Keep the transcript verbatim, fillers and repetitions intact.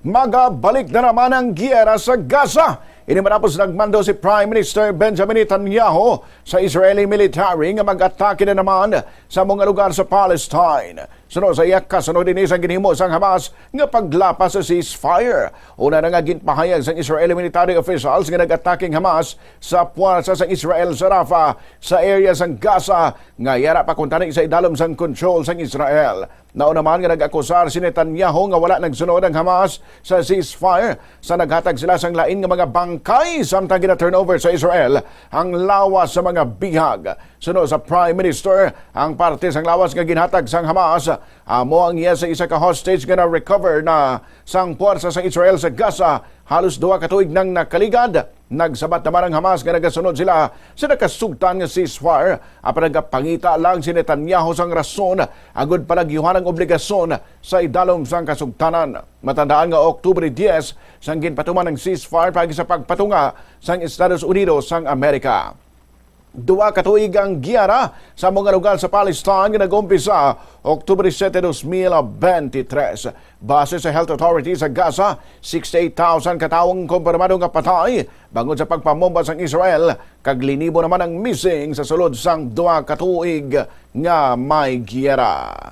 Magabalik na naman ang giyera sa Gaza. Ini matapos nagmando si Prime Minister Benjamin Netanyahu sa Israeli military nga mag-atake na naman sa mga lugar sa Palestine. Suno sa iya kasunod ini sang ginhimo sang Hamas nga paglapas sa ceasefire. Una na nga ginpahayag sang Israeli military officials nga nag-atake ang Hamas sa puwersa sang Israel sa Rafah, sa area sang Gaza nga yara pa kuntani sa idalom sang control sang Israel. Nauna man nga nag-akusar si Netanyahu nga wala nagsunod ang Hamas sa ceasefire sa naghatag sila sang lain nga mga bangkay samtang gina-turnover sa Israel ang lawas sa mga bihag. Suno sa Prime Minister, ang parte sang lawas nga ginhatag sang Hamas amo ang iya sa isa ka hostage nga na-recover na sang puwersa sa Israel sa Gaza halos duha ka tuig nang nakaligad. Nagsabat naman ang Hamas nga nagasunod sila sa nakasugtan nga ceasefire, apan nagapangita lang si Netanyahu sang rason agud palagyuhan ang obligasyon sa idalom sang kasugtanan. Matandaan nga Oktubre diyes sang ginpatuman ang ceasefire paagi sa pagpatunga sang Estados Unidos sang Amerika. Duha ka tuig ang giyera sa mga lugar sa Palestine nga nag-umpisa Oktubre siete, dos mil bente tres. Base sa health authority sa Gaza, sixty-eight thousand ka tawo ang kumpirmado nga patay bangod sa pagpamomba sang Israel, kag linibo naman ang missing sa sulod sang duha ka tuig nga may giyera.